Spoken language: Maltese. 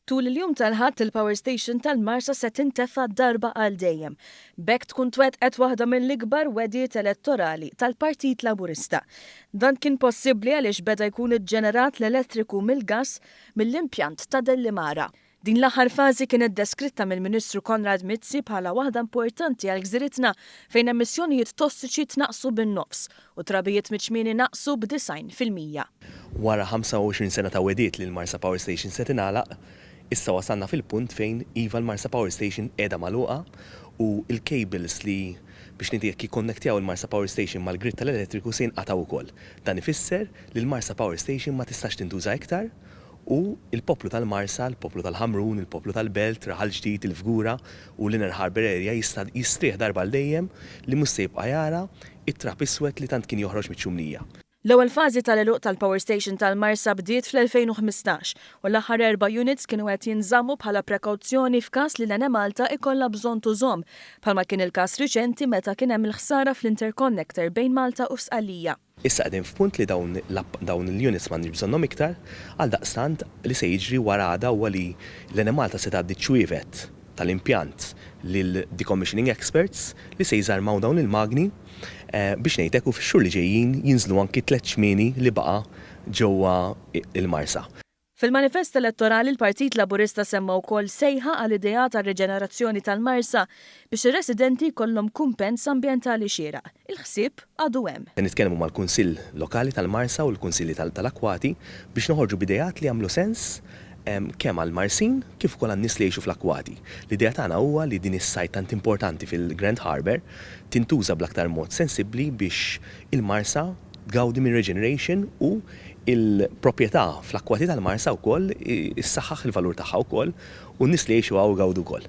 Tul il-jum tal-Ħadd il-Power Station tal-Marsa se tintefa' darba għal dejjem. B'hekk tkun twettqet waħda mill-ikbar wegħdiet elettorali tal-Partit Laburista. Dan kien possibbli għaliex beda jkun iġġenerat l-elettriku mill-gass mill-impjant ta' Dellimara. Din l-aħħar fażi kienet deskritta mill-Ministru Konrad Mizzi bħala waħda importanti għal gżiritna fejn emissjonijiet tossiċi tnaqqsu bin-nofs u trabijiet miċ-ċmieni naqsu b'90%. Wara 25 sena ta' wegħdiet li l-Marsa Power Station se tingħalaq, issa wasalna fil-punt fejn iva l-Marsa Power Station qiegħda magħluqa u l-cables li biex ngħid hekk jikkonnektjaw il-Marsa Power Station mal-grid tal-elettriku se jinqatgħu wkoll. Dan ifisser li l-Marsa Power Station ma tistax tintuża iktar u l-poplu tal-Marsa, l-poplu tal-Ħamrun, il-poplu tal-Belt, Raħal Ġdid, il-Fgura u l-Inner Harbour Area jista' jistrieħ darba għal dejjem li mhux se jibqa' jara t-trab iswed li tant kien joħroġ miċ-ċumnija. L-ewwel fażi tal-għeluq tal-Power Station tal-Marsa bdiet fl-2015 u l-aħħar erba' units kienu qed jinżammu bħala prekawzjoni f'każ li l-Enemalta ikollha bżonn tużhom, bħalma kien il-każ riċenti meta kien hemm il-ħsara fl-interconnector bejn Malta u Sqallija. Issa qegħdin f'punt li dawn dawn il-units m'għandniex bżonnhom iktar, għaldaqstant li se jiġri wara għada huwa li l-Enemalta se tgħaddi ċ-ċwievet tal-impjant lil decommissioning experts li se jżarmaw dawn il-magni biex ngħid hekk u fix-xhur li ġejjin jinżlu anki t-tlett ċmieni li baqa' ġewwa l-Marsa. Fil-manifest elettorali l-Partit Laburista semma wkoll sejħa għal ideat għar-riġenerazzjoni tal-Marsa biex ir-residenti jkollhom kumpens ambjentali xieraq. Il-ħsieb għadu hemm. Se nitkellmu mal-Kunsill Lokali tal-Marsa u l-Kunsilli tal-Akwati biex noħorġu b'ideat li jagħmlu sens kemm għall-Marsin kif ukoll għan-nies li jgħixu fl-akkwati. L-idea tagħna huwa li din is-site tant importanti fil-Grand Harbour tintuża bl-aktar mod sensibbli biex il-Marsa tgawdi minn regeneration u l-proprjetà fl-akkwati tal-Marsa wkoll issaħħaħ il-valur tagħha wkoll u n-nies li jgħixu hawn igawdu wkoll.